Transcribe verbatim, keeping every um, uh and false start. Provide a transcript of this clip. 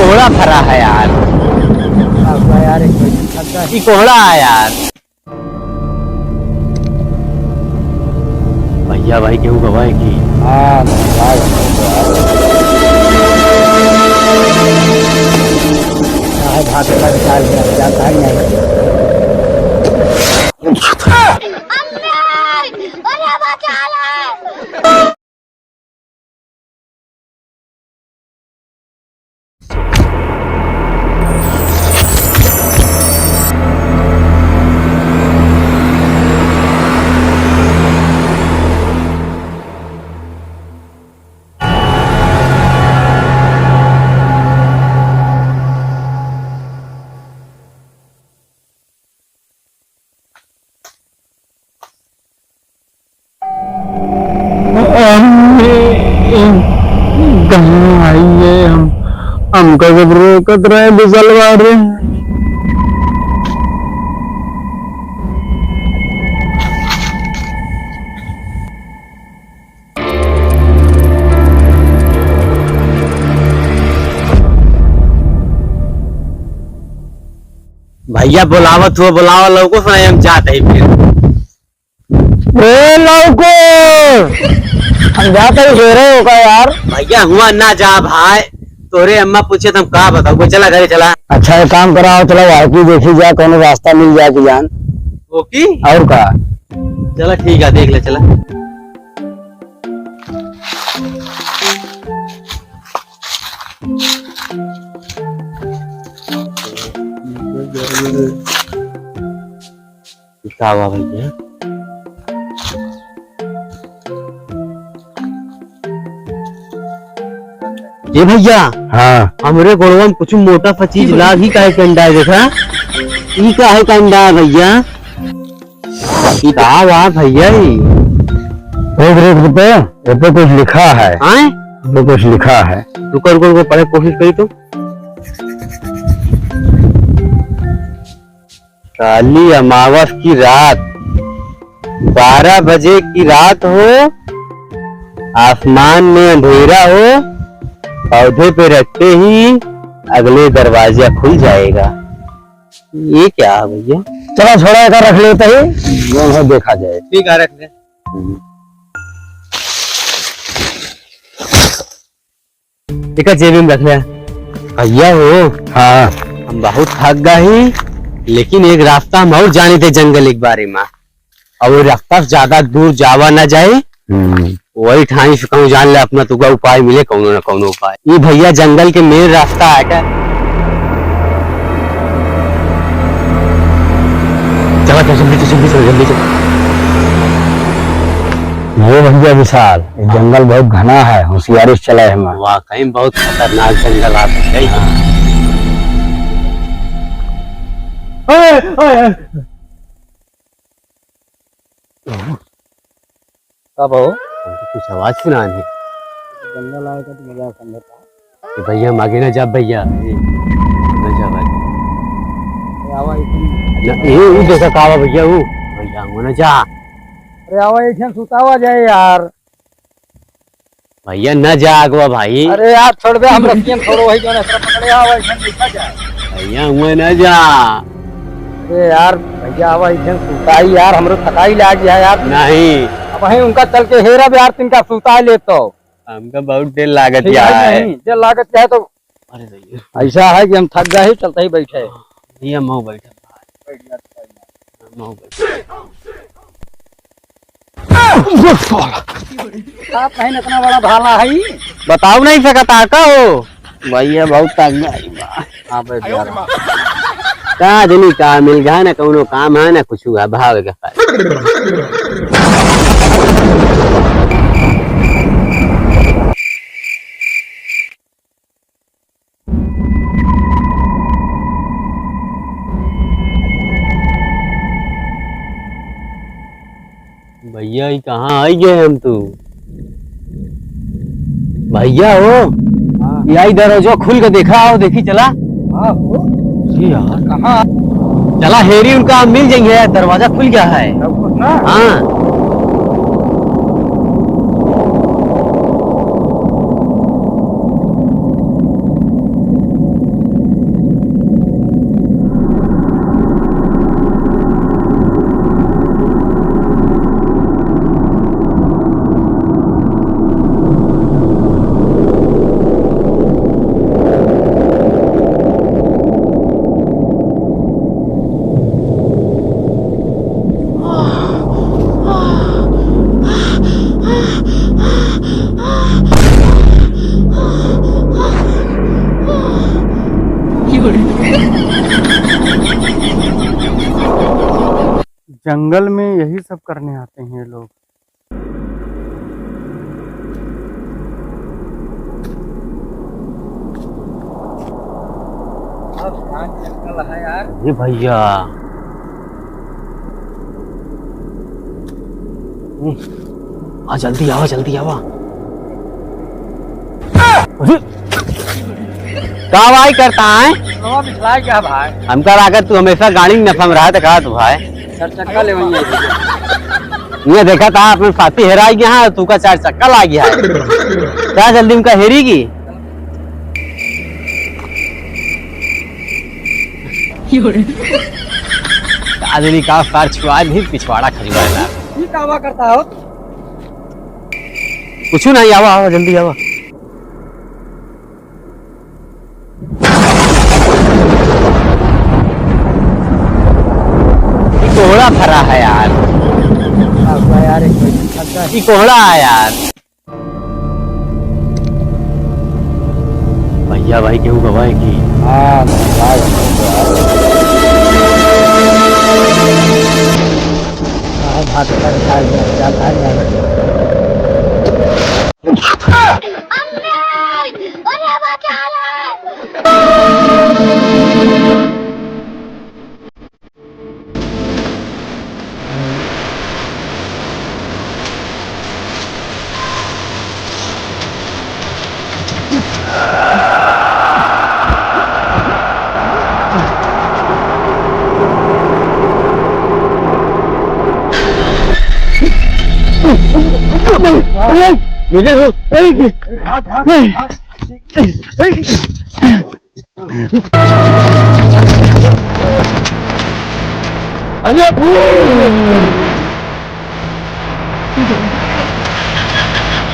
कोहड़ा भरा है यार। अब यार, एक कोई फंसा है। ई कोहड़ा है यार। भैया भाई, केहू गवा है कि? हाँ, भाई, भाई, भाई। काहे भाग के निकाल दिया, जाता ही नहीं। अरे, बचा ले। कहाँ आई है हम, हमका सब रोकत रहे बिसलवा रे। भैया बोलावत हुआ, बोलावा लौको सुनाई, हम जात ही फिर। ए लौको, हम जात ही फिर का यार। भैया हुआ ना जा भाई, तोरे अम्मा पूछे तो हम का बताऊ, चला घरे चला। अच्छा एक काम कराओ, चला वहाँ की देखी जा, कौनो रास्ता मिल जाए कि जान। ओके। और का? चला ठीक है, देख ले चला। का हुआ भैया? ए भैया, हाँ। हमरे गोड़वा में कुछ मोटा सा चीज लाग ही काहे के अंडा है, देखा? ई काहे का अंडा है भैया? ई का बा भैया ई? रुक, रुक, रुक, ए पे कुछ लिखा है। आय? ए पे कुछ लिखा है। रुको, रुको, रुको, पढ़े कोशिश करी तो। काली अमावस की रात, बारह बजे की रात हो, आसमान में अंधेरा हो, पौधे पे रखते ही अगले दरवाजा खुल जाएगा। ये क्या है भैया? चलो छोड़ा, एका रख लेते ही, जो है देखा जाए। ठीक है, रख ले। हम्म। एका जेबी में रख ले। भैया हो। हाँ। हम बहुत थक गए ही, लेकिन एक रास्ता हम और जाने थे जंगल एक बारे में। और वो रास्ता से ज्यादा दूर जावा ना जाए। हम्म। वही ठाई से कहूँ जान ले अपना तुका उपाय मिले, कौनो ना कौनो उपाय। ई भैया जंगल के मेन रास्ता है क्या? चला, चला, जल्दी, जल्दी, जल्दी, जल्दी चला। ये भैया विशाल, ये जंगल बहुत घना है, होशियारी से चला है हमार। वाकई में बहुत खतरनाक जंगल आ है। ओए, ओए, ओए। का बा हो? हमको कुछ आवाज सुना है। जंगल आए का तो मजा समझता। ए भैया, हम आगे ना जा भैया। ए, ना जा भाई। अरे आवा इधर। ना, ए, ऊ देखा का बा भैया, ऊ। भैया, वो ना जा। अरे आवा, एक जन सुतावा जाए यार। भैया, न जा अगवा भाई। अरे यार, छोड़ बे, हम रस्तियन छोड़ो, वही जौन एकरा पकड़े आवा, ऐसा देखा जाए। भैया, हुआ न जा। अरे यार, भैया, आवा, ऐसा सुताई यार, हमरो थकाई लाग गया यार। नहीं। अब वहीं उनका चल के हेरब यार, तिनका सुता ले तो। हमका बहुत देर लागत ठीक है, यार। नहीं, देर लागत है तो अरे भैया। ऐसा है कि हम थक गए ही, चलते ही बैठे। भैया, मऊ बैठा। मऊ बैठा। आप कहीं इतना बड़ा भाला है? बताओ नहीं सकता का हो? भैया, बहुत थक गए बा। हाँ, बैठ जा रहा। का जनी का मिल गया, ना कौनो काम है, ना कुछ हुआ, भाव का। भैया, ई कहाँ आई गए हम तू? भैया हो, हाँ। ई आई दरवाजा खुल के देखा हो, देखी चला। हाँ हो। जी यार। कहाँ? चला हेरी उनका मिल जाएंगे, दरवाजा खुल गया है। सब कुछ ना? हाँ। जंगल में यही सब करने आते हैं ये लोग। अब कहाँ जंगल है यार? ए भैया, हम्म, आ जल्दी आवा, जल्दी आवा। अरे, का भाई करता है? नवा बिछला क्या भाई? हमका लागत तू हमेशा गाड़ी में नफा में रहत का तू भाई? चार चक्का ले वहीं है। ये देखा था अपने साथी हेराई गया है, तू का चार चक्का ला गया है। क्या जल्दी उनका हेरी की? आदमी का सार छुआ भी पिछवाड़ा खजुआएला। ये कावा करता हो? कुछ नहीं, आवा, आवा, जल्दी आवा। ई कोहड़ा भरा है यार। अब यार, एक मिनट, अच्छा। ई कोहड़ा है यार। भैया भाई, केहू गवाए की? हाँ, भाई, भाई, भाई। हाँ, भाग, भाग, भाग, भाग, भाग, भाग।